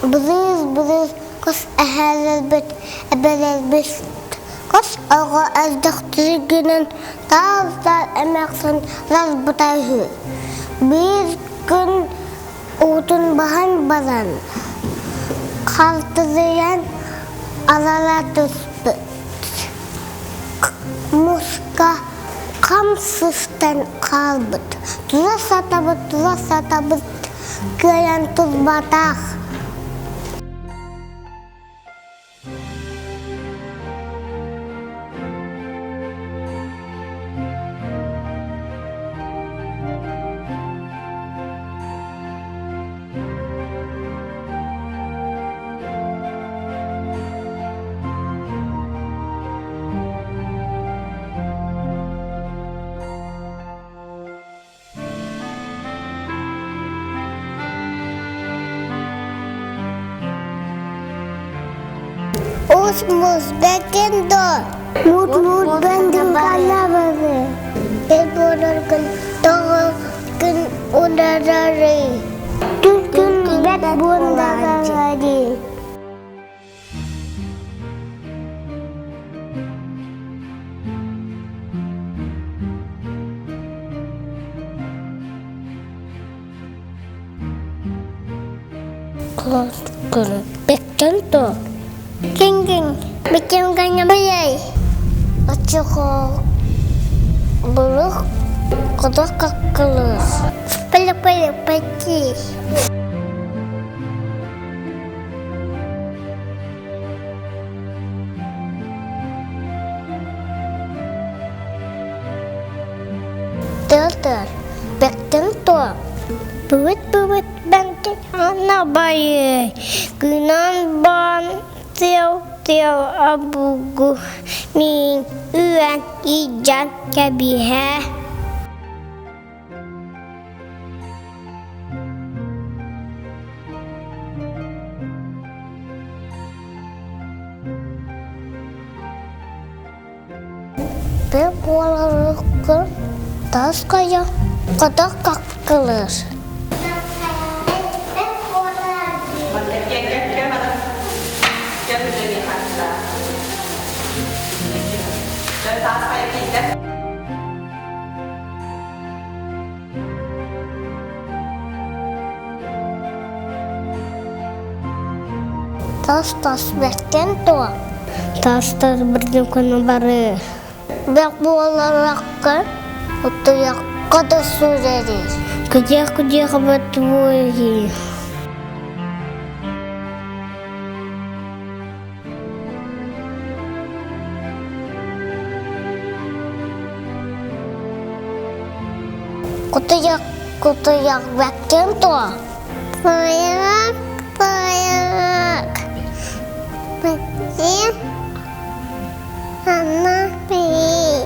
Былыыс-былыыс хос эһээлэрбит, эбэлэрбит хос оҕо элбэхтэригинэн таал-таал эмээхсин ыларбыта үһү. Биир күн уутун баһан баран, халтарыйан алала түспүт. Муска хам сыстан хаалбыт. Тура сатабыт, тура сатабыт кыайан турбатах. Ус-мус бэкин до. Мут-мут бэндин канавары. Эл буолар күн тоҕо күн ударары. Күн-күн бэт буондарары. Бэктэн то. Кингин битим ганнабайай. Оччоҕо булух кодох каккылыр. Пылы-пылы пати. Тыл-тыл, бэктэн то. Быт-быт бэнтин анабайы. Гынан бан тыал-тыал абугу мин үөн идьан кэбиһэ. Бэл буоларыккын тас хайа хата каккылыр. Тас-тас бэртэн туо. Тас-тас бырдьыканы бары. Бэх буоларакка утуйакка да сүрэрий. Күдьэх-күдьэх бат буолии. Кутуйах, кутуйах бэккин туо? Тойук, тойук. Бэккин анна пии.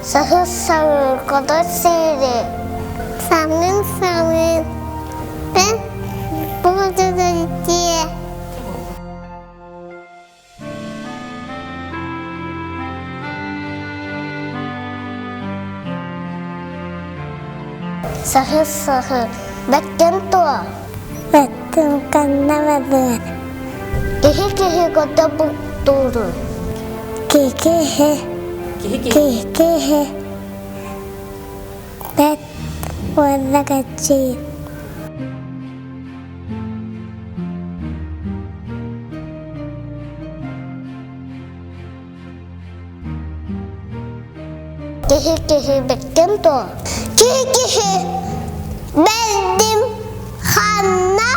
Саһыл саҥыр кото сири. Самын самын. Бен бугутутун Саһы-саһы, бэттэн туо? Бэттэн ханна барыар? Киһи-киһи көтө бултуурун. Киһи-киһи. Киһи-киһи. Бэт уонна кэччиир. Киһи киһи бэттим дуо? Киһи киһи бэрдим ханна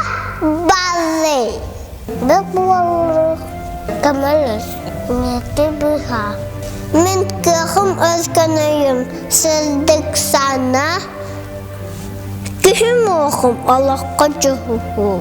баллый? Бу буоллу көмөлөс миэти быһа. Мин кыахым өркөнөйүм сырдык сана Киһи муохум олоххо дьуһуһуу.